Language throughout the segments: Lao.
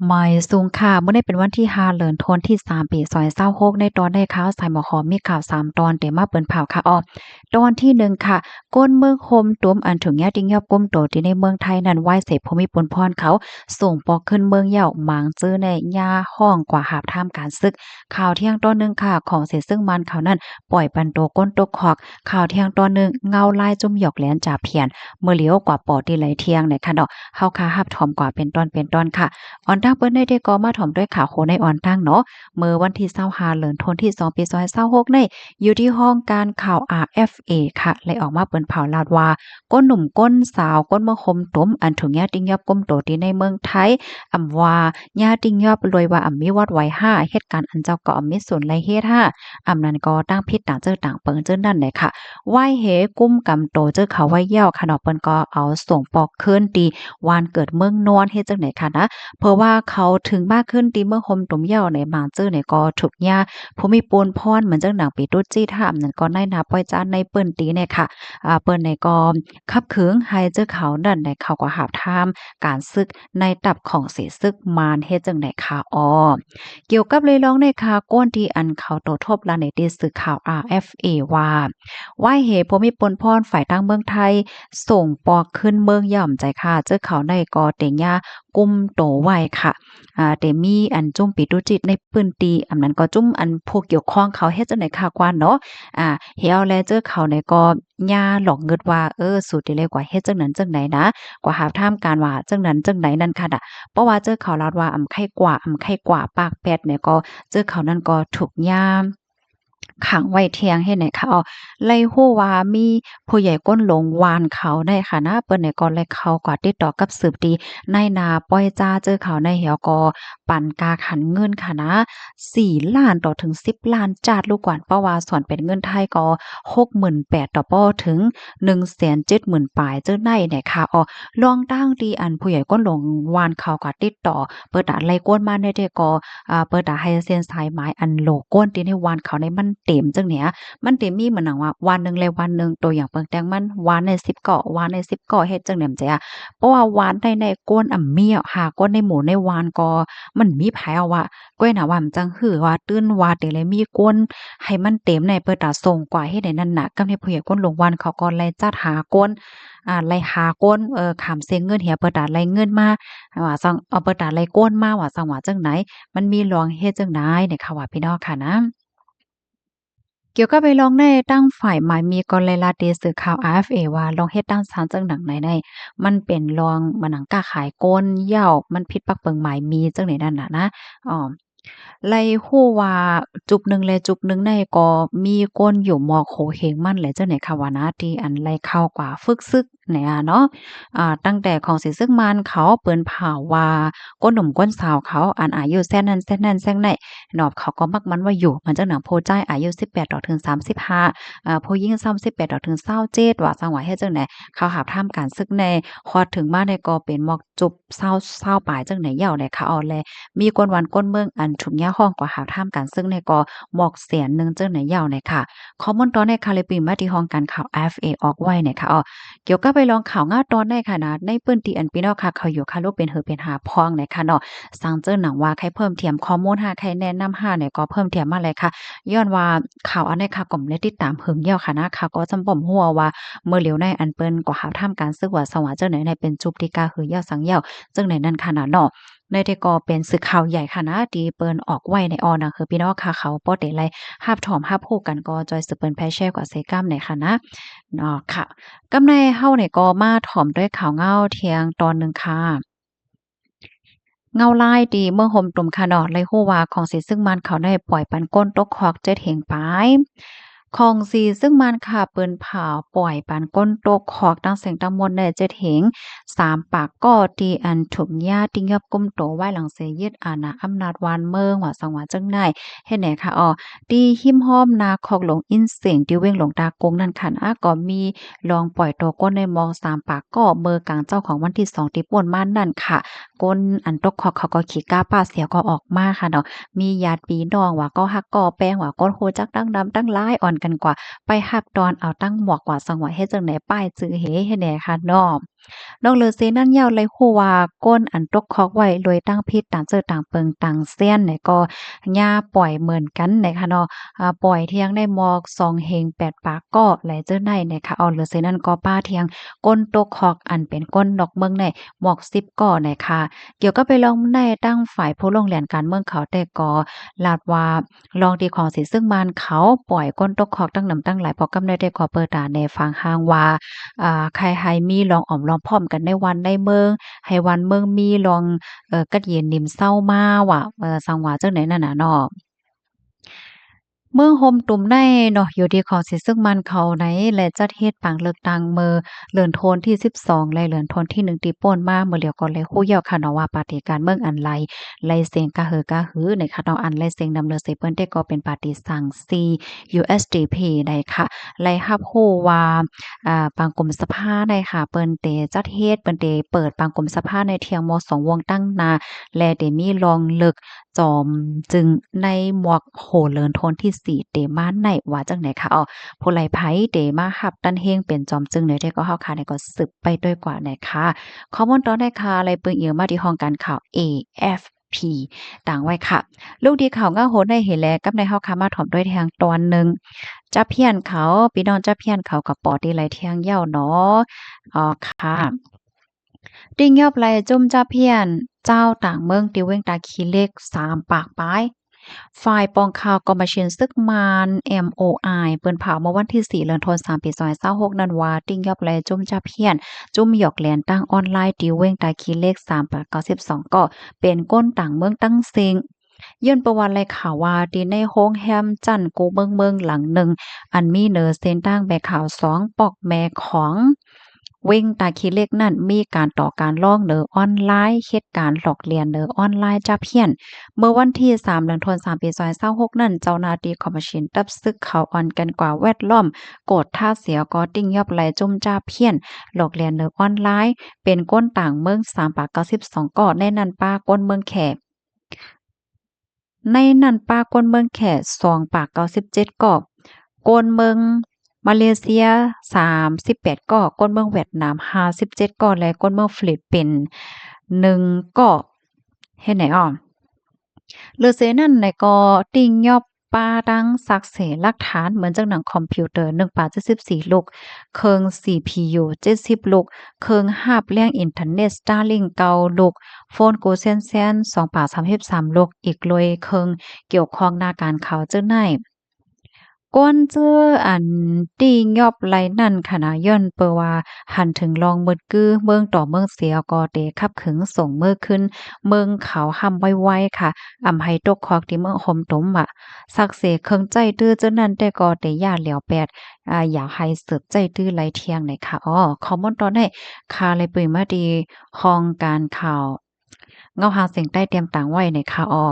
ໝາຍສູງຄ່ະ ມື້ນີ້ເປັນວັນທີຫ້າ ເດືອນທັນວາ ປີສອງພັນຊາວຫົກ ໃນຕອນນີ້ຂ່າວສາຍໝໍຂອງມີຂ່າວສາມຕອນ ເຕມາເປີນເຜົາຄ່ະອອກ. ຕອນທີໜຶ່ງຄ່ະ ກົ້ນເມືອງໂຮມຕຸມອັນຖືກຍາຕິງຍອບກຸມໂຕທີ່ໃນເມືອງໄທນັ້ນ ວາຍເສພູມີປຸນພອນເຂົາສົ່ງປອກຄືນເມືອງແລ້ວ ໝາງຈື່ໃນຍາຮ້ອງກວ່າຫາບທາມການສຶກ. ຂ່າວທ່ຽງຕອນໜຶ່ງຄ່ະ ຂອງເສຊຶກມານເຂົານັ້ນ ປ່ອຍປັນໂຕກົ້ນຕົກຄອກ. ຂ່າວທ່ຽງຕອນໜຶ່ງ ເງົາລາຍຈຸ້ມຢອກແຫຼນຈາພຽນ ເມື່ອຫຼຽວກວ່າປໍທີ່ໄຫຼທ່ຽງໃນຂະເນາະ ເຮົາຄ່ະຮັບຖອມກວ່າເປັນຕອນເປັນຕອນຄ່ະ. ອອນຕັ້ງເປີດໃນເດກໍມາຖອມດ້ວຍຂ່າວໂຄໃນອອນຕັ້ງເນາະ ເມື່ອວັນທີຊາວຫ້າ ເດືອນທັນວາ ປີສອງພັນຊາວຫົກໃນ ຢູ່ທີ່ຫ້ອງການຂ່າວ ອາ ເອັຟ ເອ ຄ່ະ ໄດ້ອອກມາເປີນເຜົາລາດວ່າ ກົ້ນໜຸ່ມກົ້ນສາວ ກົ້ນເມືອງໂຮມຕຸມ ອັນຖືກຍາຕິງຍອບກຸມໂຕທີ່ໃນເມືອງໄທ ອຳວ່າຍາຕິງຍອບລວຍວ່າອຳມີວັດໄວຫ້າ ເຮັດການອັນເຈົ້າກໍອຳມີສູນໄລເຮັດຫ້າ ອຳນັ້ນກໍຕ່າງຜິດຕ່າງເຈີຕ່າງເປິງເຈີນັ້ນແຫຼະຄ່ະ. ວາຍເຫກຸມກຳໂຕເຈີເຂົາໄວ້ແລ້ວຄ່ະເນາະ ເພິ່ນກໍເອົາສົ່ງປອກຄືນທີ່ບ້ານເກີດເມືອງນອນ ເຮັດຈັ່ງໃດຄ່ະນະ ເພາະວ່າເຂົາເຖິງມາຄືນທີ່ເມືອງໂຮມຕຸມແລ້ວໃນບາງຈື່ນີ້ກໍຖືກຍາ ຜູ້ມີປູນພອນ ເໝືອນຈັ່ງໜັງປີຕຸດຈີດຫ້າມນັ້ນ ກໍນາຍໜ້າປ່ອຍຈ້ານໃນພື້ນທີ່ນີ້ຄ່ະ ອາ ເພິ່ນນີ້ກໍຂັບຂືງໃຫ້ເຈົ້າເຂົານັ້ນໄດ້ເຂົ້າກວ່າຫາບທາມການສຶກໃນທັບຂອງເສຊຶກມານ ເຮັດຈັ່ງໃດຄ່ະອໍ. ກ່ຽວກັບເລື່ອງນີ້ຄ່ະ ກ່ອນທີ່ອັນເຂົາໂຕທົບລາຍໃນທີ່ສື່ຂ່າວ ອາ ເອັຟ ເອ ວ່າ ວາຍເຫຜູ້ມີປົນພອນຝ່າຍທາງເມືອງໄທ ສົ່ງປອກຄືນເມືອງຢ່ອມໃຈຄ່ະ ເຈົ້າເຂົາໃນກໍເຕັນຍາກຸມໂຕໄວ້ຄ່ະ ອາ ເຕມີອັນຈຸ້ມປີຕຸດຈີດໃນພື້ນທີ່ ອຳນັ້ນກໍຈຸ້ມອັນຜູ້ກ່ຽວຂ້ອງເຂົາເຮັດຈັ່ງໃດຄ່ະກວ່າເນາະ ອາ ເຮັດແລ້ວເຈົ້າເຂົາໃນກໍຍາຫຼອກງຶດວ່າ ເອີ ສູເຕເລກວ່າເຮັດຈັ່ງນັ້ນຈັ່ງໃດນະ ກວ່າຫາບທາມການວ່າຈັ່ງນັ້ນຈັ່ງໃດນັ້ນຄ່ະນະ ເພາະວ່າເຈົ້າເຂົາລາດວ່າອຳໄຄກວ່າ ອຳໄຄກວ່າປາກແປດແນວກໍ ເຈົ້າເຂົານັ້ນກໍຖືກຍາ ຂັງໄວ້ແທ່ງເຮັດໃນຄ່ະ ໄດ້ຮູ້ວ່າມີຜູ້ໃຫຍ່ກົ້ນຫຼົງວານເຂົາໃນຂະນະ ເພິ່ນໃນກໍໄດ້ເຂົ້າກວ່າຕິດຕໍ່ກັບສືບຕີນາຍໜ້າປ່ອຍຈ້າເຈົ້າເຂົາໃນ ແລ້ວກໍປັນກາຂັນເງິນຂະນະ ສີ່ລ້ານຕໍ່ເຖິງສິບລ້ານຈາດລູກກວນ ເພາະວ່າສ່ວນເປັນເງິນໄທກໍຫົກໝື່ນແປດຕໍ່ພໍເຖິງໜຶ່ງແສນເຈັດໝື່ນປາຍເຈົ້າໃນແນະຄ່ະ ລອງຕັ້ງທີ່ອັນຜູ້ໃຫຍ່ກົ້ນຫຼົງວານເຂົາກໍຕິດຕໍ່ ເປີດຕາໄລ່ກວນມາແນວໃດກໍ ອາ ເປີດຕາໃຫ້ເສັ້ນສາຍໝາຍອັນໂຫຼກວນທີ່ໃນວານເຂົາໃນມັນເຕັມຈັ່ງເນີ້ຍ ມັນເຕັມມີເໝືອນໜັງວ່າວານໜຶ່ງແລະວານໜຶ່ງ ໂຕຢ່າງເບິ່ງແຕ່ງມັນວານໃນສິບກໍ ວານໃນສິບກໍເຮັດຈັ່ງແນມໃຈ ເພາະວ່າວານໃນ ໃນກວນອຳມີຫ້າຄົນໃນໝູ່ໃນວານກໍມັນມີໃຜເອົາວ່າ ກ້ອຍນະວ່າມັນຈັ່ງຄືວ່າຕື່ນວ່າເຕເລມີກວນໃຫ້ມັນເຕັມໃນ ເປີດຕາສົ່ງກວ່າເຮັດໃນນັ້ນນະ ກຳໃນຜູ້ໃຫຍ່ກົ້ນຫຼົງວານເຂົາກໍໄລ່ຈັດຫາຄົນ ອາ ໄລ່ຫາຄົນ ເອີ ຂາມເຊເງິນເຫຍ ເປີດຕາໄລ່ເງິນມາ ວ່າຊັ້ນ ເອົາເປີດຕາໄລ່ກວນມາວ່າຊັ້ນວ່າຈັ່ງໃດ ມັນມີລອງເຮັດຈັ່ງໃດໃນຄ່ະວ່າພີ່ນ້ອງຄ່ະນະ. ກ່ຽວກັບໄອ້ລອງໃນ ທາງຝ່າຍໝາຍມີກໍໄດ້ລາດທີ່ສື່ຂ່າວ ອາ ເອັຟ ເອ ວ່າລອງເຮັດຕັ້ງສານຈັ່ງໜັງໃນໃນ ມັນເປັນລອງມາໜັງຄ້າຂາຍຄົນ ແລ້ວມັນຜິດປັກເປິງໝາຍມີຈັ່ງໃດນັ້ນນະ ອໍ ໄດ້ຮູ້ວ່າຈຸກໜຶ່ງແລະຈຸກໜຶ່ງໃນກໍມີຄົນຢູ່ໝອກໂຫເຮງມັນແຫຼະຈັ່ງໃດຄ່ະວ່ານະ ທີ່ອັນໄດ້ເຂົ້າກວ່າຝຶກຊຶກ ແນວເນາະ ອາ ຕັ້ງແຕ່ຂອງເສຊຶກມານເຂົາເປີນເຜີາວ່າ ກົ້ນໜຸ່ມກົ້ນສາວເຂົາ ອັນອາຍຸແຊນນັ້ນແຊນນັ້ນແຊນໃນເນາະ ເຂົາກໍມັກມັນວ່າຢູ່ ເໝືອນຈັ່ງໜັງຜູ້ຊາຍອາຍຸສິບແປດຕໍ່ເຖິງສາມສິບຫ້າ ອາ ຜູ້ຍິງຊາວ ສິບແປດຕໍ່ເຖິງຊາວເຈັດ ວ່າຊັ້ນວ່າເຮັດຈັ່ງໃດ ເຂົາຫາບທາມການຊຶກແດ່ ຮອດເຖິງມາໃດກໍເປັນໝອກຈຸບຊາວ ຊາວປາຍຈັ່ງໃດເຫຍົາໃດຄ່ະ ເອົາແລະ ມີຄົນບ້ານຄົນເມືອງອັນຖືກຍາຮ້ອງກໍຫາບທາມການຊຶກໃດກໍໝອກແສນໜຶ່ງຈັ່ງໃດເຫຍົາໃດຄ່ະ. ຂໍ້ມູນຕອນໃດຄ່ະ ເລີຍປີມາທີ່ຫ້ອງການຂ່າວ ອາ ເອັຟ ເອ ອອກໄວ້ໃນຄ່ະ ເອົາ ກ່ຽວກັບໄປລອງຂ່າວງາວຕອນໃດຄ່ະນະ ໃນພື້ນທີ່ອັນພີ່ນ້ອງຄ່ະເຂົາຢູ່ຄ່ະ ຫຼືເປັນເຫີເປັນຫາພອງໃດຄ່ະເນາະ ສັງເຈີໜັງວ່າໃຄ່ເພີ່ມຖຽມຂໍ້ມູນຫາ ໃຄ່ແນະນຳຫາໃດກໍເພີ່ມຖຽມມາເລີຍຄ່ະ ຍ້ອນວ່າຂ່າວອັນໃດຄ່ະກໍບໍ່ໄດ້ຕິດຕາມເຫິງເຫຍົາຄ່ະນະ ຂ້າກໍຈຳບໍ່ຮູ້ວ່າເມື່ອຫຼຽວໃນອັນເພິ່ນກໍຫາບທາມການຊຶກວ່າສັງຫວາຈັ່ງໃດໃນ ເປັນຈຸບທີ່ກາຫືອເຫຍົາສັງເຫຍົາຈັ່ງໃດນັ້ນຄ່ະນະເນາະ. ໃນແທ້ກໍເປັນສື່ຂ່າວໃຫຍ່ຂະໜາດທີ່ເພິ່ນອອກໄວ້ໃນ ອອນໜັງເຮີພີ່ນ້ອງຄ່ະ ເຂົາພໍໄດ້ໄດ້ຮັບຖອມຮັບຮູ້ກັນ ກໍຈ່ອຍສືບເປີນແພແຊກວ່າເຊກຳໃນຂະໜາດເນາະຄ່ະ. ກຳໃນເຮົານີ້ກໍມາຖອມດ້ວຍຂ່າວເງົາທ່ຽງຕອນໜຶ່ງຄ່ະ. ເງົາລາຍທີ່ເມືອງໂຮມຕຸມຄ່ະເນາະ ໄດ້ຮູ້ວ່າຂອງເສຊຶກມານເຂົາໄດ້ປ່ອຍປັນກົ້ນຕົກຄອກເຈັດເຮງປາຍ. ຂອງເສຊຶກມານຄ່ະ ເປີນເຜີາປ່ອຍປັນກົ້ນຕົກຄອກ ທັງເສັງທັງໝົດໄດ້ເຈັດເຮງ ສາມປາກກໍທີ່ອັນຖືກຍາຕິງຍອບກຸມໂຕ ວາຍຫຼັງເສຍຶດອານາອຳນາດບ້ານເມືອງ ວ່າສັງຫວາຈັ່ງໃດເຮັດແດ່ຄ່ະ ອໍ ທີ່ຮິມຮ່ອມນາຄອກຫຼວງອິນເສັງ ທີ່ເວັງຫຼວງຕາກຸງນັ້ນຄ່ະນະ ກໍມີລອງປ່ອຍໂຕກົ້ນໃນໝອກສາມປາກກໍ ເມື່ອກາງເຊົ້າຂອງວັນທີສອງທີ່ປົນມານັ້ນຄ່ະ. ກົ້ນອັນຕົກຄອກເຂົາກໍຂີ້ກ້າປາດສຽວກໍອອກມາຄ່ະເນາະ ມີຍາດພີ່ນ້ອງວ່າກໍຮັກກໍແພງ ວ່າຄົນຮູ້ຈັກຕັ້ງນຳຕັ້ງຫຼາຍ ອ່ອນກັນກວ່າໄປຮັບຕ້ອນເອົາຕັ້ງໝວກ ວ່າສັງຫວາເຮັດຈັ່ງໃດ ປ້າຍຈື່ເຫເຮັດແດ່ຄ່ະເນາະ. ນອກເຫຼືອເສຍນັ້ນແລ້ວ ໄດ້ຮູ້ວ່າຄົນອັນຕົກຄອກໄວ້ລວຍຕັ້ງຜິດຕາມເຈີຕາງເປິງຕາງແສນນີ້ກໍຢ່າປ່ອຍເໝືອນກັນນະຄະເນາະ. ອາ ປ່ອຍທຽງໃນໝອກສອງເຮງແປດປາກກໍ ແລະ ເຈີໃນນະຄະ. ອອກເຫຼືອເສຍນັ້ນກໍປາທຽງຄົນຕົກຄອກອັນເປັນຄົນນອກເມືອງໃນໝອກສິບກໍນະຄະ. ກ່ຽວກັບໄປລອງໃນທາງຝ່າຍຜູ້ລົງແລ່ນການເມືອງເຂົາແຕ່ກໍລາດວ່າ ລອງທີ່ຂອງສີຊຶກມານເຂົາປ່ອຍຄົນຕົກຄອກຕັ້ງນຳຕັ້ງຫຼາຍ ພວກກຳເນີດແຕ່ກໍເປີດຕາແນຟັງຮ່າງວ່າ ອາ ໃຫ້ ໃຫ້ມີລອງອອມລອມພ້ອມກັນໃນວັນໃນເມືອງ ໃຫ້ວັນເມືອງມີລອງ ເອີ ກັດເຢັນນິມເຊົາມາວ່າ ເອີ ສັງວ່າຈັ່ງໃດນັ້ນນະເນາະ. ເມືອງໂຮມຕຸມໃນເນາະ ຢູ່ທີ່ຂອງສີຊຶກມານເຂົາໃນ ແລະ ຈັດເຮັດປາງເລືອກຕັ້ງເມື່ອເດືອນໂທນທີສິບສອງ ແລະ ເດືອນໂທນທີໜຶ່ງທີ່ຜ່ານມາ ເມື່ອຫຼຽວກໍໄດ້ຮູ້ແລ້ວຄະເນາະວ່າ ປາຕີການເມືອງອັນໃດ ໄລ່ເສັງກະຫືອກະຫືອໃນຄະເນາະ. ອັນໄລ່ເສັງນຳເຫຼືອໃສ່ເພິ່ນແຕ່ກໍເປັນປາຕີສັງຊີ USDP ໃນຄະ ໄລ່ຮັບຮູ້ວ່າ ອາ ປາງກຸມສະພາໃນຄະ ເພິ່ນເຕຈັດເຮັດ ເພິ່ນເຕເປີດປາງກຸມສະພາໃນທ່ຽງໝໍສອງວົງຕັ້ງໜ້າ ແລະ ເຕມີລອງເລືອກ ຈອມຈຶ່ງໃນໝວກໂຫເລີນໂທນທີສີ່ເຕມາໃນວ່າຈັ່ງໃດຄະ. ເອົາ ຜູ້ໃດໃຜເຕມາຮັບຕຳແໜ່ງເປັນຈອມຈຶ່ງໃນເດກໍເຮົາຄະ ໃນກໍສືບໄປດ້ວຍກວ່າໃນຄະ. ຂໍ້ມູນຕອນໃດຄະ ໄລ່ເບິ່ງອີງມາທີ່ຫ້ອງການຂ່າວ AFP ຕາງໄວ້ຄະ. ລູກດີຂ່າວງາໂຫໃນເຫແລກັບໃນເຮົາຄະ ມາຖອມດ້ວຍແທງຕອນໜຶ່ງ. ຈາພຽນເຂົາ ພີ່ນ້ອງຈາພຽນເຂົາກໍປໍຕິໄລ່ແທງເຍົາເນາະ. ອໍ ຄະ. ຕິງຍອບໄລ່ຈຸ້ມຈາພຽນ ເຈົ້າຕ່າງເມືອງ ທີ່ເວັງຕາຂີ້ເຫຼັກ ສາມປາກປາຍ. ຝ່າຍປ່ອງຂ່າວກອມມະຊິນຊຶກມານ MOI ເປີດເຜີາເມື່ອວັນທີສີ່ ເດືອນໂທນສາມ ປີສອງພັນຊາວຫົກນັ້ນວ່າ ຕິງຍອບໄລ່ຈຸ້ມຈາພຽນ ຈຸ້ມຢອກແລນທາງອອນລາຍ ທີ່ເວັງຕາຂີ້ເຫຼັກ ສາມປາກເກົ້າສິບສອງກໍ ເປັນຄົນຕ່າງເມືອງທັງສິ້ນ. ຍ້ອນປະຫວັດໄລ່ຂ່າວວ່າ ທີ່ໃນໂຮງແຮມຊັ້ນກູ່ເມືອງເມືອງຫຼັງໜຶ່ງ ອັນມີເນີເຊັນທາງແມ່ຂາວສອງ ປອກແມ່ຂອງເວັງຕາຂີ້ເຫຼັກນັ້ນ ມີການຕໍ່ການລອງເນີອອນລາຍ ເຮັດການຫຼອກລຽນເນີອອນລາຍຈາພຽນ. ເມື່ອວັນທີສາມ ເດືອນໂທນສາມ ປີສອງພັນຊາວຫົກນັ້ນ ເຈົ້າໜ້າທີ່ຄອມມະຊິນຕັບຊຶກເຂົາອ່ອນກັນກວາດແວດລ້ອມ ກວດທາດເສຍກໍຕິງຍອບໄລ່ຈຸ້ມຈາພຽນ ຫຼອກລຽນເນີອອນລາຍ ເປັນຄົນຕ່າງເມືອງ ສາມປາກເກົ້າສິບສອງກໍ ໃນນັ້ນປະຄົນເມືອງແຂກ ໃນນັ້ນປະຄົນເມືອງແຂກ ສອງປາກເກົ້າສິບເຈັດກໍ, ຄົນເມືອງມາເລເຊຍ ສາມສິບແປດກໍ, ຄົນເມືອງຫວຽດນາມ ຫ້າສິບເຈັດກໍ ແລະ ຄົນເມືອງຟີລິບປິນ ໜຶ່ງກໍ. ເຮັດໃດອໍ? ເຫຼືອເສຍນັ້ນໃນກໍຕິງຍອບປະທັງຊັກເສຫຼັກຖານ ເໝືອນຈັ່ງໜັງຄອມພິວເຕີ ໜຶ່ງປາກເຈັດສິບສີ່ລູກ, ເຄື່ອງ ຊີພີຢູ ເຈັດສິບລູກ, ເຄື່ອງຮັບລ້ຽງອິນເຕີເນັດ ສະຕາລິງ ເກົ້າລູກ, ໂຟນກູເຊັນແຊນ ສອງປາກສາມສິບສາມລູກ ອີກລວຍເຄື່ອງກ່ຽວຂ້ອງໜ້າການຂ່າວເຈີໃນ. ກ່ອນເຈີອັນຕິງຍອບໄລ່ນັ້ນຄະນະ ຍ້ອນເປີວ່າຫັນເຖິງລອງມືດກື້ເມືອງຕໍ່ເມືອງເສຍ ກໍເຕຂັບຂຶງສົ່ງເມືອຄືນເມືອງເຂົາຫ້າມໄວໆ ຄະ, ອຳໃຫ້ຕົກຄອກທີ່ເມືອງໂຮມຕຸມ ວ່າ ຊັກເສເຄື່ອງໃຊ້ຕື້ເຈີນັ້ນ ແຕ່ກໍເຕຢ່າຫຼຽວແປດ ອາ ຢາກໃຫ້ສືບໃຊ້ຕື້ໄລ່ທຽງໃນຄະ. ອໍ ຂໍ້ມູນຕອນໃດຄະ ໄລ່ປຸຍມາທີ່ຫ້ອງການຂ່າວເງົາຫາງສຽງໃຕ້ຕຽມຕາງໄວ້ໃນຄະ. ອໍ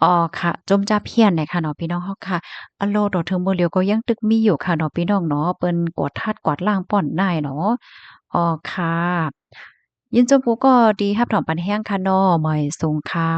ອໍ ຄະ, ຈຸ້ມຈາພຽນໃນຄະເນາະ ພີ່ນ້ອງເຮົາຄະ. ອາໂລ ຕໍ່ເຖິງມື້ຫຼຽວກໍຍັງຕຶກມີຢູ່ຄະເນາະ ພີ່ນ້ອງເນາະ, ເພິ່ນກວດທາດກວາດລ້າງປ້ອນໄດ້ເນາະ. ອໍ ຄະ. ຍິນດີເຈົ້າຜູ້ກໍທີ່ຮັບຖອມປັນແຮງຄະເນາະ, ໝາຍສູງຄະ.